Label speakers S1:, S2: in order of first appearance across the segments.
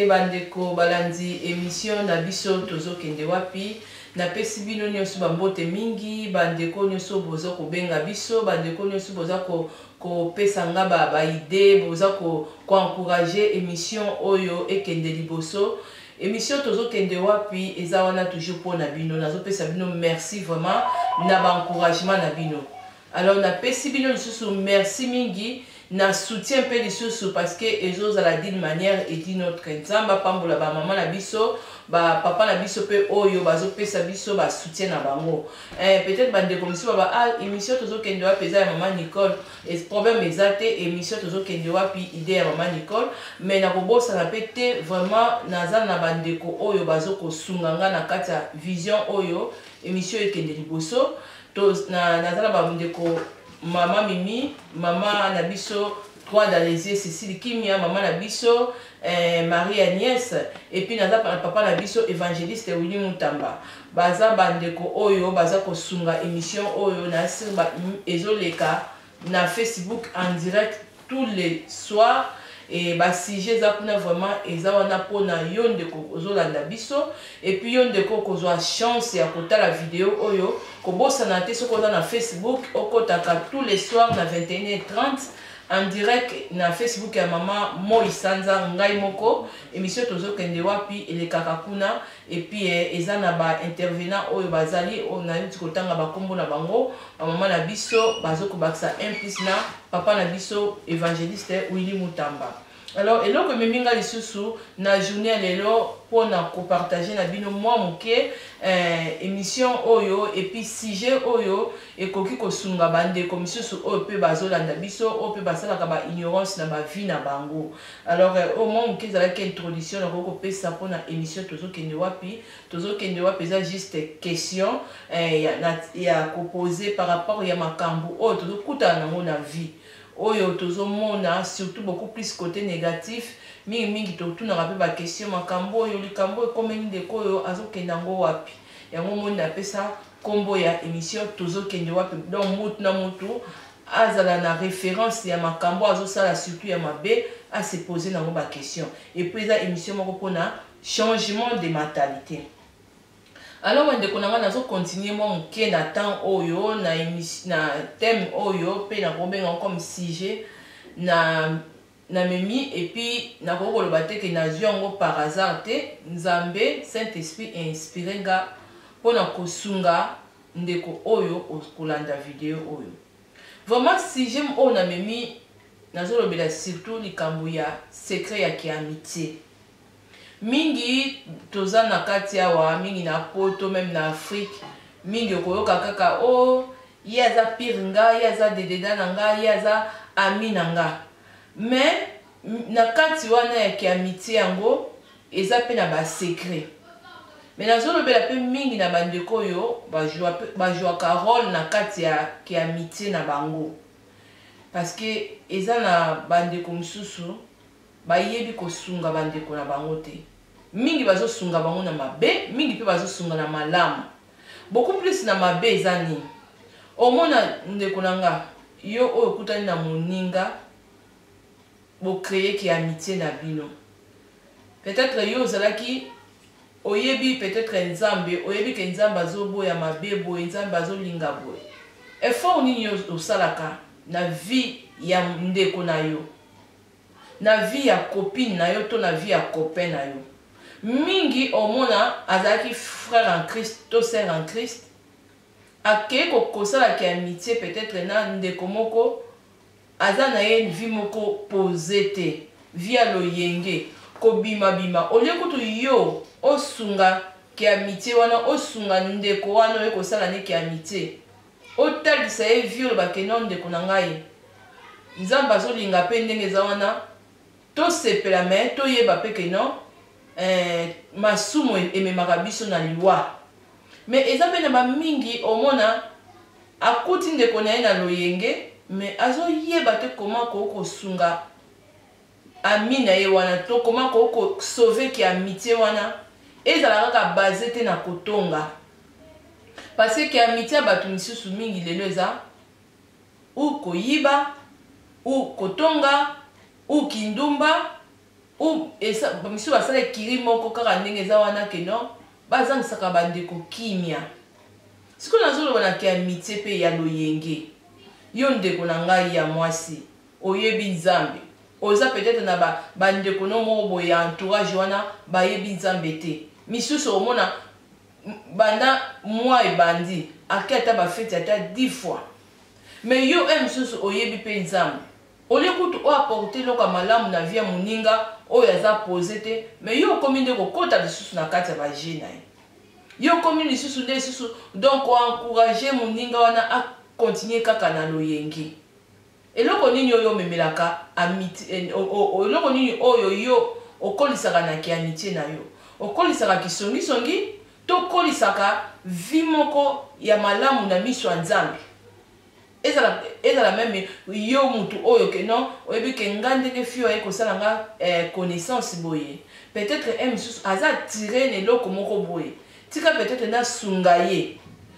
S1: Bandeko balandi émission na biso Tozokende Wapi. Napesi bino nyonso bambote mingi, bandeko nyonso boza kobenga biso, bandeko nyonso boza kopesa nga baidées, boza koencourager émission oyo ekende liboso. Émission Tozokende Wapi eza wana toujours mpo na bino. Nazopesa bino merci vraiment na baencouragement na bino. Alors napesi bino lisusu merci mingi na soutien mpe lisusu, parce que ezozala d'une manière et d'une autre. Nzambe apambola bamama na biso, bapapa na biso mpe oyo bazopesa biso basoutien na bango. Peut-être bandeko mosusu baba: "Ah, émission Tozokende Wapi eza ya mama Nicole." Problème eza te. Émission Tozokende Wapi, idée ya mama Nicole, mais nakobosana mpe te, vraiment naza na bandeko oyo bazokosunga nga na kati ya vision oyo, émission ekende liboso. Naza na bandeko mama Mimi, mama na biso Trois Dalésier, Cécile Kimia, mama na biso Marie Agnès, et puis naza papa na biso évangéliste Willy Mutamba. Baza bandeko oyo baza kosunga émission oyo na sir ezoleka na Facebook en direct tous les soirs. E basujet eza kuna, vraiment eza wana mpona yo ndeko ozolanda biso. Et puis yo ndeko okozwa chance ya kotala video oyo, kobosana te, soki oza na Facebook, okotaka tous les soirs na 21h30 en direct na Facebook ya mama Moi Sanza, ngai moko. Émission Tozokende Wapi elekaka kuna. Et puis eza na baintervenant oyo bazali, oyo nayuti kotanga bakombo na bango, bamama na biso bazokobakisa un plus na papa na biso évangéliste Willy Mutamba. Alors eloko ememi nga lisusu na journée ya lelo mpona kopartager na bino mwa moke émission oyo, et puis sujet oyo ekoki kosunga bandeko misusu oyo mpe bazolanda biso, oyo mpe basalaka baignorance na bavie na bango. Alors oyo mwa moke ezalaki introduction nakoki kopesa mpona émission Tozokende Wapi. Tozokende Wapi eza juste question ya kopose par rapport ya makambo oyo tozokutana nango na vie, oyo tozomona surtout beaucoup plus côté négatif. Mingimingi totunaka mpe baquestion: makambo oyo, likambo ekomeli ndeko oyo, azokende yango wapi? Yango moni napesa nkombo ya émission Tozokende Wapi. Donc mutu na mutu azala na référence ya makambo azosala, surtout ya mabe, ase pose nango baquestion. Et puis eza émission moko mpona changement de mentalité. Alors bandeko na ngai, nazocontinue mwa moke na temps oyo na thème oyo mpe nakobenga comme sujet na namemi. Et puis nakoki koloba te ke nazwi yango par hasard te. Nzambe, Saint Esprit inspiré nga mpona kosunga ndeko oyo okolanda video oyo. Vraiment sujet oyo namemi, nazolobela surtout likambo ya secret ya kiamitié. Mingi toza na kati awa, mingi na Poto, même na Afrique, mingi okoyoka kaka: "O oh, ye aza pire nga, ye aza dededa na nga, ye aza ami na nga." Mais na kati wana ya kiamitié yango eza mpe na basecret. Mais nazolobela mpe mingi na bandeko oyo bajwaka rôle na kati ya kiamitié na bango, parce que eza na bandeko mosusu bayebi kosunga bandeko na bango te. Mingi bazosunga bango na mabe, mingi mpe bazosunga na malamu, beaucoup plus na mabe. Eza nini? Omona ndeko na nga, yo oyo okutani na moninga, bocréeki amitié na bino. Peut-être yo ozalaki oyebi peut-être Nzambe, oyebi ke Nzambe azoboya mabe boye, Nzambe azolinga boye. Effort nini yo osalaka na vie ya ndeko na yo, na vie ya copine na yo to na vie ya copain na yo? Mingi omona azalaki frère en Christ to sœur en Christ, akei kosalaki amitié peut-être na ndeko moko aza na ye vie moko posé te, vie ya loyenge, kobimabima. Olie kutu yo osunga ke amitié wana, osunga ndeko wana oye kosala neke amitié, otalisa ye vie, olobake: "No, ndeko na ngai, Nzambe azolinga mpe ndenge eza wana, tosepela, me toyeba mpe ke non, masumu ememaka biso na liwa." Mais eza mpe na bamingi omona akuti ndeko na ye na loyenge, mais azoyeba te koma koki kosunga ami na ye wana to koma koki kosauver ke amitié wana ezala kaka base te na kotonga. Parce que amitié ya bato misusu mingi lelo eza ou koyiba, ou kotonga, ou kindumba. Ou misusu basala ekiri moko kaka ndenge eza wana ke non, bazangisaka bandeko kimia. Sikoyo nazoloba na ke amitie mpe ya loyenge. Yo ndeko na ngai ya mwasi, oyebi Nzambe, oza peut-être na bandeko no moko boye ya entourage wana bayebi Nzambe te. Misusu omona banda mwa ebandi ake ata bafeti ata 10 fois, mais yo e misusu oyebi mpe Nzambe, olie kutu o apporte eloko ya malamu na vie ya moninga oyo aza pose te, mais yo okomi nde kokota lisusu na kati ya bajeu na ye. Yo okomi lisusu nde lisusu donc koencourage moninga wana akontinue kaka na loyenge. Eloko nini oyo omemelaka amitié? Eloko nini oyo yo okolisaka na kiamitié na yo? Okolisaka kisongisongi to okolisaka vie moko ya malamu na miso ya Nzambe? Ezala même yo mutu oyo ke non, oyebi ke nga ndenge fille aye kosala nga connaissance boye, peut-être e mosusu aza attiré na eloko moko boye, tika peut-être nasunga ye.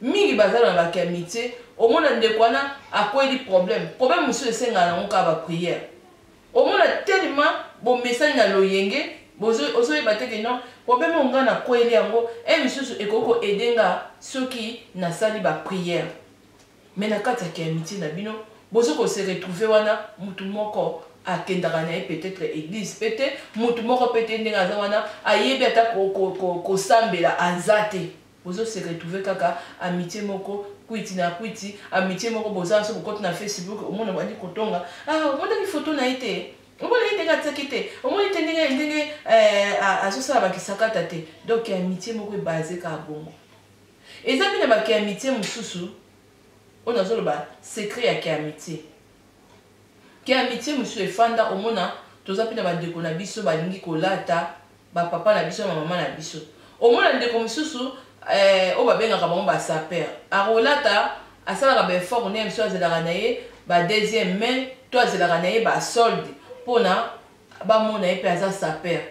S1: Mingi baza na bakiamitié, omona ndeko wana akweli problème, problème mosusu esengaka nango kaka baprière. Omona tellement bomesani na loyenge, ozoyeba te ke non, problème oyo ngai nakweli yango, e misusu ekoki koaider nga soki nasali baprière. Mais na kati ya kiamitié na bino, bozo kose retrouver wana, mutu moko akendaka na ye peut-être église mpe te, mutu moko mpe te ndenge aza wana ayebi ata kosambela aza te. Bozo se retrouver kaka amitié moko kwiti na kwiti, amitié moko boza so bokoti na Facebook, omona bandi kotonga: "Ah, omonaki foto na ye te? Omoni ndenge atiaki te? Omoni te ndenge azosala bakisakata te?" Donc amitié moko ebase kaka bongo. Eza mpe na bakiamitié mosusu oyo nazoloba secret ya kiamitié. Kiamitié mosusu efanda, omona toza mpe na bandeko na biso balingi kolata bapapa na biso na bamama na biso. Omona ndeko mosusu oyo babengaka bango basapeur, akolata, asalaka baeffort na ye mosusu, azelaka na ye ba deuxième main to azelaka na ye basolde mpona bamona ye mpe aza sapeur.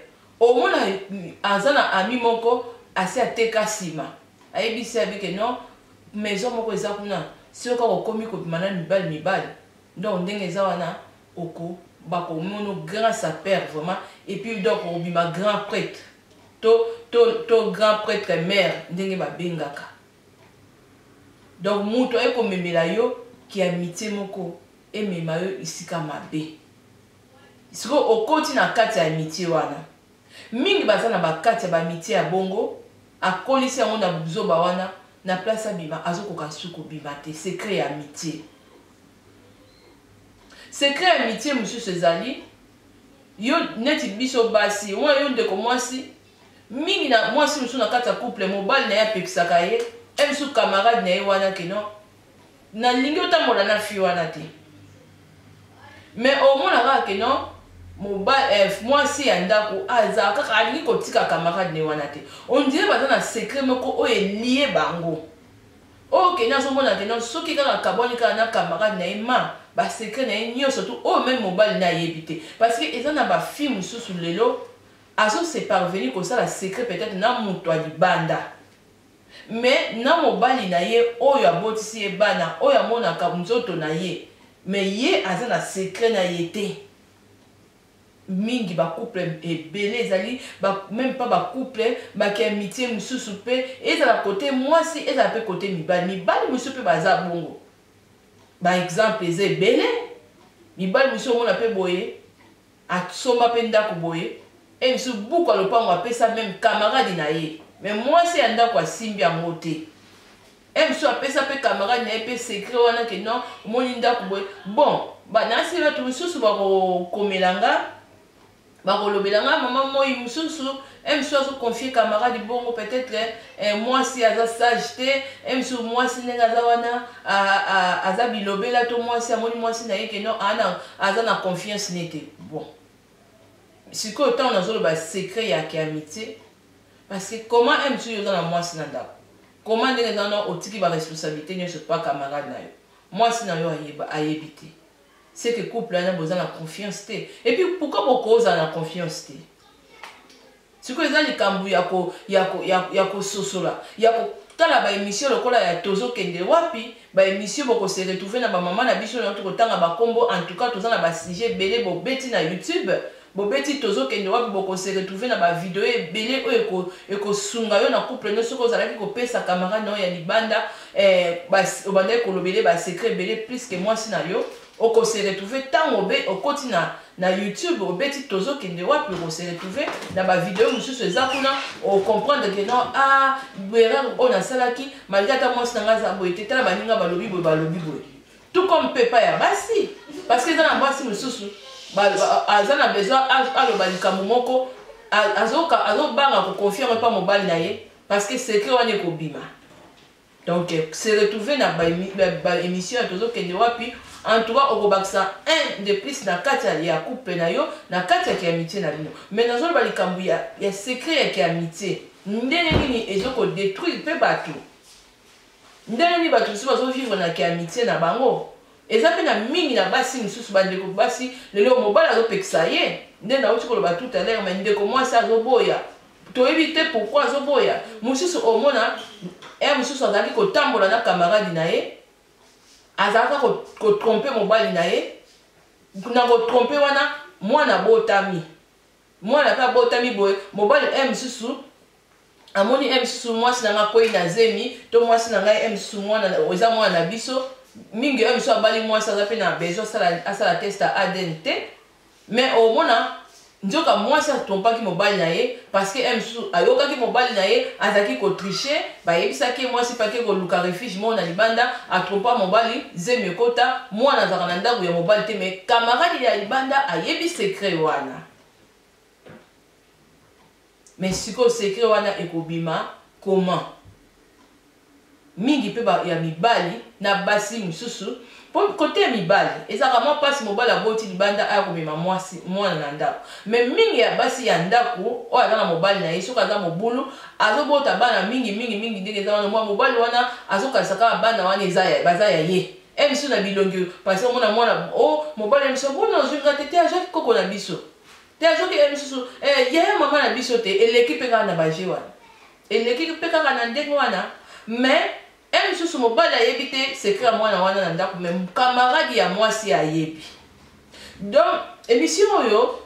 S1: Omona aza na ami moko asi ateka nsima, ayebisi abi ke non, maison moko eza kuna, soki kaka okomi kobima na mibali mibali, donc ndenge eza wana oko bakomona grand sapeur vraiment, et puis donc obima grand prêtre to grand prêtre mère ndenge babengaka. Donc moto aye komemela yo kiamitié moko emema yo esika mabe. Sikoyo okoti na kati ya amitié wana, mingi baza na bakati ya baamitié ya bongo, akolisi yango na buzoba wana, na place abima azokoka su kobima te. Secret ya amitié, secret ya amitié mosusu ezali yo neti biso basi omona yo ndeko mwasi mingi na mwasi mosusu na kati ya couple, mobali na ye apekisaka ye e mosusu camarade na ye wana ke non, nalingi otambola na fille wana te. Mais omona kaka ke non, mwasi ya ndako aza kaka alingi kotika camarade ne wana te. On dirait baza na secret moko oyo elie bango, oyo kende azomona ke non, soki kaka kabwani kaka na camarade na ye, ma basecret na ye nyonso tu oyo même mobali na ayebi te. Parce que eza na bafille mosusu lelo azose parvenir kosala secret peut-être na moto ya libanda, mais na mobali na ye oyo abotisi ye bana, oyo amonaka nzoto na ye, mais ye aza na secret na ye te. Mingi bacouple ebele ezali même pas bacouple, bakiamitié mosusu mpe ezala kote mwasi, ezala mpe kote mibali. Mibali mosusu mpe baza bongo, baexemple eza ebele. Mibali mosusu omona mpe boye asomba mpe ndako boye, e mosusu buku ya lopango apesa même camarade na ye, mais mwasi ya ndako asimbi yango te. E mosusu apesa mpe camarade na ye mpe secret wana ke non, omoni ndako boye. Bon, nasi bato mosusu bakokomela nga, bakolobela nga mama moi mosusu, e mosusu azoconfie camarade bongo, peut-être mwasi aza sage te, e mosusu mwasi ndenge aza wana aza bilobela, to mwasi amoni mwasi na ye ke non, aza na confiance ne te. Bon, sikoyo ntango nazoloba secret ya kiamitié, parce que comment e mosusu oza na mwasi na ndako, comment ndenge eza wana otiki baresponsabilité nyonso pa camarade na yo, mwasi na yo ayebi te? C'est que couple wana boza na confiance te. Et puis pourquoi bokozala na confiance te? Sikoyo eza likambo ya kososola, ya kotala baémission lokola ya Tozokende Wapi, baémission bokose retrouver na bamama na biso na tokotanga bakombo. En tout cas toza na basujet ebele, bobeti na YouTube. Bobeti Tozokende Wapi, bokose retrouver na bavideo ebele oyo ekosunga yo na couple no. Soki ozalaki kopesa camarade na yo ya libanda, obandaki kolobele basecret ebele plus que mwasi na yo, okose retrouver ntango okoti na YouTube, obeti Tozokende Wapi, okose retrouver na bavideo mosusu eza kuna. Ocomprendre que non, ah, erreur oyo nasalaki, malgré ata mwasi na ngai aza boye te, tala baninga balobi boye, balobi boye. Tout comme mpe epai ya basi, parce que eza na mwasi mosusu aza na besoin aloba likambo moko, azobanga koconfier yango epa mobali na ye, parce que secret wana ekobima. Donc se retrouver na baémission ya Tozokende Wapi. En tout cas, okobakisa un de plus na kati ya couple na yo, na kati ya kiamitié na bino. Mais nazoloba likambo ya secret ya kiamitié, ndenge nini ezokodétruire mpe bato, ndenge nini bato mosusu bazovivre na kiamitié na bango. Eza mpe na mingi na basi mosusu, bandeko basi lelo, mobali azopekisa ye nde nauti koloba tout à l'heure, mais ndeko mwasi azoboya, toyebi te pourquoi azoboya. Mosusu omona e mosusu azalaki kotambola na camarade na ye, azalaka kotromper mobali na ye. Na kotromper wana, mwana botami, mwana mpe abotami boye. Mobali e mosusu amoni e mosusu mwasi na ngai akwei na zemi, to mwasi na ngai e mosusu mwana eza mwana na biso. Mingi oyo mosusu abali mwasi aza mpe na besoin asala test ya ADN te, mais omona nzoka mwasi atrompaki mobali na ye, parce que ye mosusu ayokaki mobali na ye azalaki kotricher. Bayebisaki ye, mwasi pake koluka refuge moko na libanda, atrompa mobali, zemi ekota, mwana azalaka na ndako ya mobali te, mais camarade ya libanda ayebi secret wana. Mais sikoyo secret wana ekobima comment? Mingi mpe ya mibali na basi mosusu, mpo côté ya mibali ezalaka mwa mpasi, mobali aboti libanda, aya komema mwasi mwana na ndako. Mais mingi ya basi ya ndako oyo aza na mobali na ye, soki aza mobulu, azobota bana mingi mingi mingi, ndenge eza wana, mwa mobali wana azokanisa kaka bana wana eza baza ya ye. E biso na bilongi, parce omona mwana o mobali ya biso bona ozwinga te, te azwaki koko na biso te, azwaki ye misusu yaya mama na biso te. Eleki mpe kaka na baje wana, eleki mpe kaka na ndenge wana. Mais e misusu mobali ayebi te secret ya mwana wana na ndako, mais camarade ya mwasi ayebi. Donc émission oyo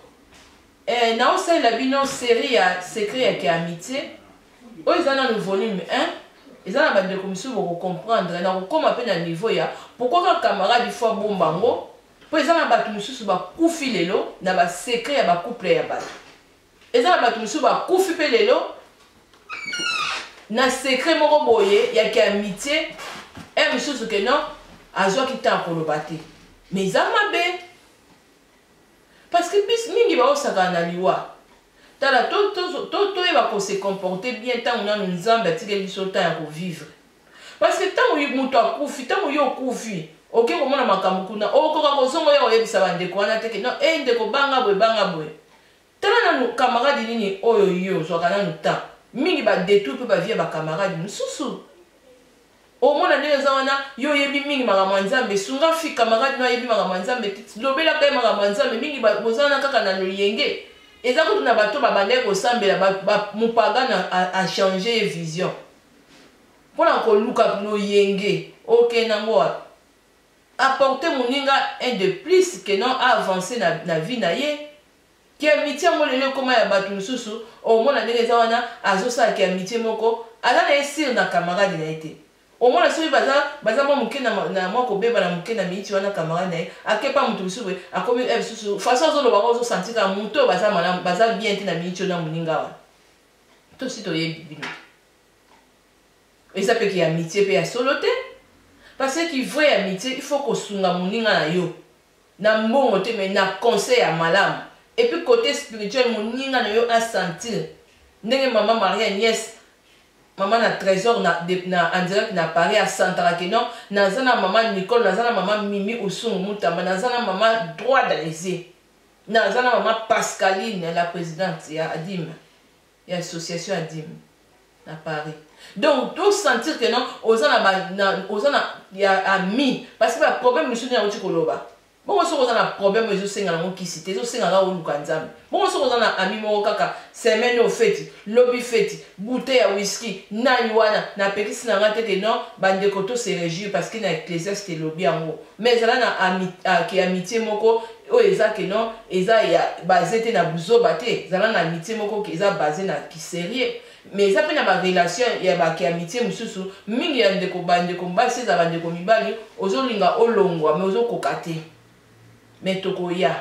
S1: naosalela bino série ya secret ya kiamitié oyo eza nanu volume 1. Eza na bandeko mosusu bokocomprendre na kokóma mpe na niveau ya pourquoi kaka camarade faut abomba yango, mpo eza na bato mosusu bakufi lelo na basecret ya bacouple ya bato. Eza na bato mosusu bakufi mpe lelo na secret moko boye ya kiamitié. E mosusu que non, azwaki ntango koloba te, mais eza mabe, parce que bis mingi baosakana na liwa. Tala, toyeba kose comporter bien ntango nanu Nzambe atikeli biso temps ya kovivre, parce que ntango moto akufi, ntango yo okufi, oke komona makambo kuna, okoka kozonga oya koyebisa bandeko wana te que non, e ndeko, banga boye, banga boye. Tala nanu camarade nini oyo yo ozwaka nanu temps mingi, badétour mpe bavie ya bacamarade mosusu. Omona ndenge eza wana, yo oyebi mingi makambo ya Nzambe, sunga fi camarade no ayebi makambo ya Nzambe te, lobelaka ye makambo ya Nzambe mingi. Boza wana kaka na loyenge. Eza kutu na bato babandaki kosambela, mopagano achanger ye vision mpona koluka loyenge. Okende yango wapi? Apporter moninga un de plus que non avancer na vie na ye. Kiamitié yango lelo ekóma ya bato mosusu. Omona ndenge eza wana, azosala kiamitié moko, aza na ye sûr na camarade na ye te. Omona soki baza mwa moke na mwa kobeba na moke na miniti wana, camarade na ye akepa moto mosusu boye, akomi mosusu façon azoloba, ozosentir kaka moto oyo baza malamu, baza bien te na miniti oyo na moninga wana. Tosi toyebi bino, eza mpe que amitié mpe ya solo te, parce que vrai amitié, il faut kosunga moninga na yo na mbongo te, mais na conseil ya malamu, et puis côté spirituel, moninga na yo asentir ndenge mama Maria Agnès, mama na Trésor na en direct na Paris, asantaka que non, naza na mama Nicole, naza na mama Mimi Osungu Mutamba, naza na mama droit dans les yeux, naza na mama Pascaline, la présidente ya Adim, ya association Adim na Paris. Donc tosentir que non, oza na, oza na ya ami, parce que baproblème mosusu nde nauti koloba bongo. Soki oza na problème oyo ezosenga nango kisi te, ezosenga kaka oluka Nzambe bongo. Soki oza na ami moko kaka semaine oyo feti, lobi feti, bouteille ya whisky nani wana, napekisi na nga te que non, bandeko, to se réjouir, parce que na Ecclésiaste elobi yango. Mais ezala na que amitié moko. oyo eza ke non, eza ya base te na buzoba te. Zala na amitié moko ke eza base na kisérieux. Mais eza mpe na barelation ya bake amitié mosusu mingi ya ndeko, bandeko basi, eza bandeko mibali, ozolinga olongwa mais ozokoka te. Mais tokoya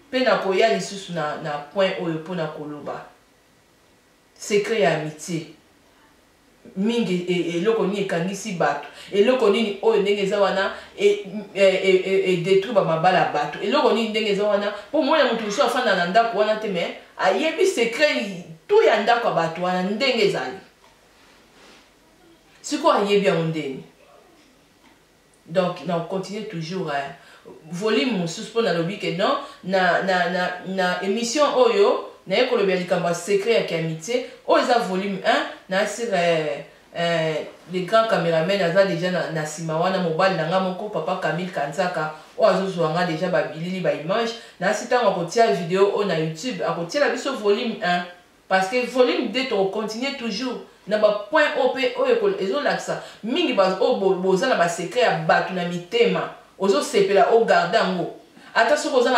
S1: mpe nakoya lisusu na point oyo mpona koloba secret ya amitié mingi. Eloko nini ekangisi bato? Eloko nini oyo ndenge eza wana edétruire bamabala ya bato? Eloko nini ndenge eza wana mpo mwana moto mosusu afanda na ndako wana te, mais ayebi secret tu ya ndako ya bato wana ndenge ezali sikoyo, ayebi yango ndeni? Donc na continue toujours volume mosusu mpo nalobi ke non, na émission oyo naye kolobela likambo ya secret ya kiamitié oyo eza volume 1. Nasir le grand caméraman aza déjà na nsima wana, mobali na nga moko, papa Camille Kanzaka, oyo azozwa nga déjà babilili, baimage. Nasi ntango akotia video oyo na YouTube, akotiela biso volume 1, parce que volume 2 tokocontinue toujours na bapoint oyo mpe oyo ezolakisa mingi. Oyo boza na basecret ya bato na mitema, ozosepela ogarde yango, ata soki oza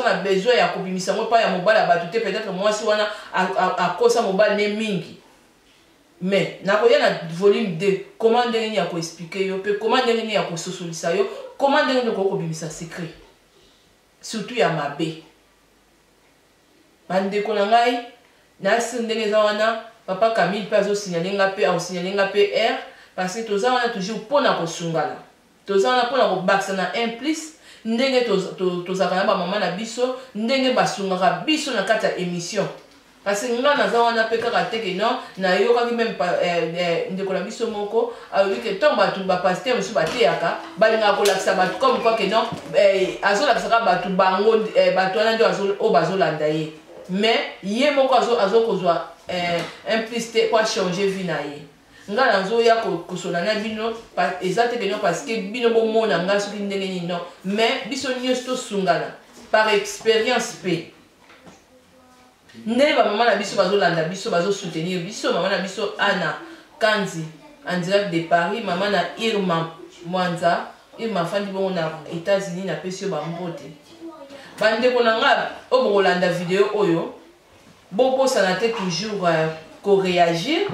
S1: na besoin ya kobimisa yango epai ya mobali ya bato te, peut-être mwasi wana akosa mobali ne mingi. Mais nakoya na volume 2, comment, ndenge nini ya koexpliquer yo mpe comment, ndenge nini ya kososolisa yo, comment, ndenge nini okoki kobimisa secret surtout ya mabe. Bandeko na ngai, nasi ndenge eza wana, papa Camille mpe azosignaler nga mpe akosignaler nga mpe r, parce que toza wana toujours mpona kosungana, toza wana mpona kobakisa na 1 plus. Ndenge tozalaka na bamama na biso, ndenge basungaka biso na kati ya émission, parce que nga naza wana mpe kaka te ke non. Nayokaki même ndeko na biso moko alobi ke ntango bato bapasteur mosusu bateyaka, balingaka kolakisa bato comme quoi ke non, azolakisaka bato bango, bato wana nde oyo bazolanda ye, mais ye moko azokozwa un plus te po achanger vie na ye. Nga nazoya kosola na bino, eza te ke non, parce que bino bomona nga soki ndenge nini, non, mais biso nyonso tosungana par expérience mpe ndenge bamama na biso bazolanda biso, bazosoutenir biso. Mama na biso Ana Kanzi en direct de Paris, mama na Irma Mwanza, Irma afandi bongo na États-Unis, napesi yo bambote. Bandeko na nga oyo bokolanda video oyo, bobosana te toujours koréagir.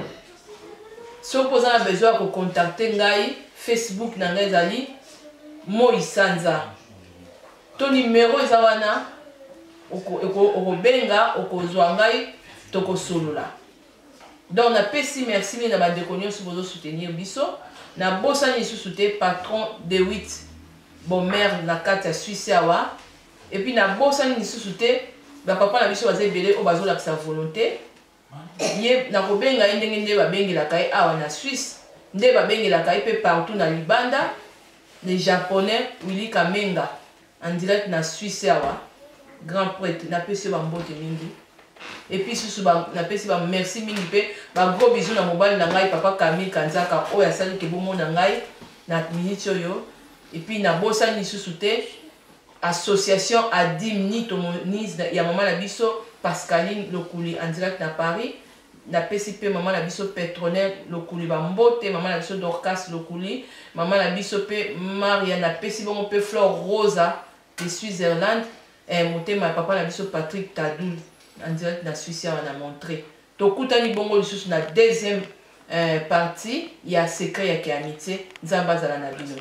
S1: Soki oza na besoin ya kocontacter ngai, Facebook na ngai ezali Moi Sanza, to numero eza wana, okobenga, okozwa ngai, tokosolola. Donc napesi merci mingi na bandeko nyonso bozosoutenir biso. Nabosani lisusu te patron de 8 Bomer na kati ya Suisse awa. Et puis nabosani lisusu te bapapa na biso baza ebele oyo bazolakisa volonté. Ye nakobenga ye ndenge nde babengelaka ye awa na Suisse, nde babengelaka ye mpe partout na libanda, le Japonais Willi Kamenga en direct na Suisse awa, grand prêtre, napesi yo bambote mingi. Et puis susu napesi bamerci mingi mpe bagros bisous na mobali na ngai, papa Camille Kanzaka, oyo asali ke bomona ngai na miniti oyo. Et puis nabosani lisusu te association Adim Nitomonise ya mama na biso Pascaline Lokuli en direct na Paris. Napesi mpe mama na biso Petronel Lokuli bambote, mama na biso Dorcas Lokuli, mama na biso mpe Maria. Napesi bongo mpe Flore Rosa de Switzerland, motema ya papa na biso Patrick Tadul en direct na Suisse awa na Montreux. Tokutani bongo lisusu na deuxième partie ya secret ya kiamitié. Nzambe azala na bino.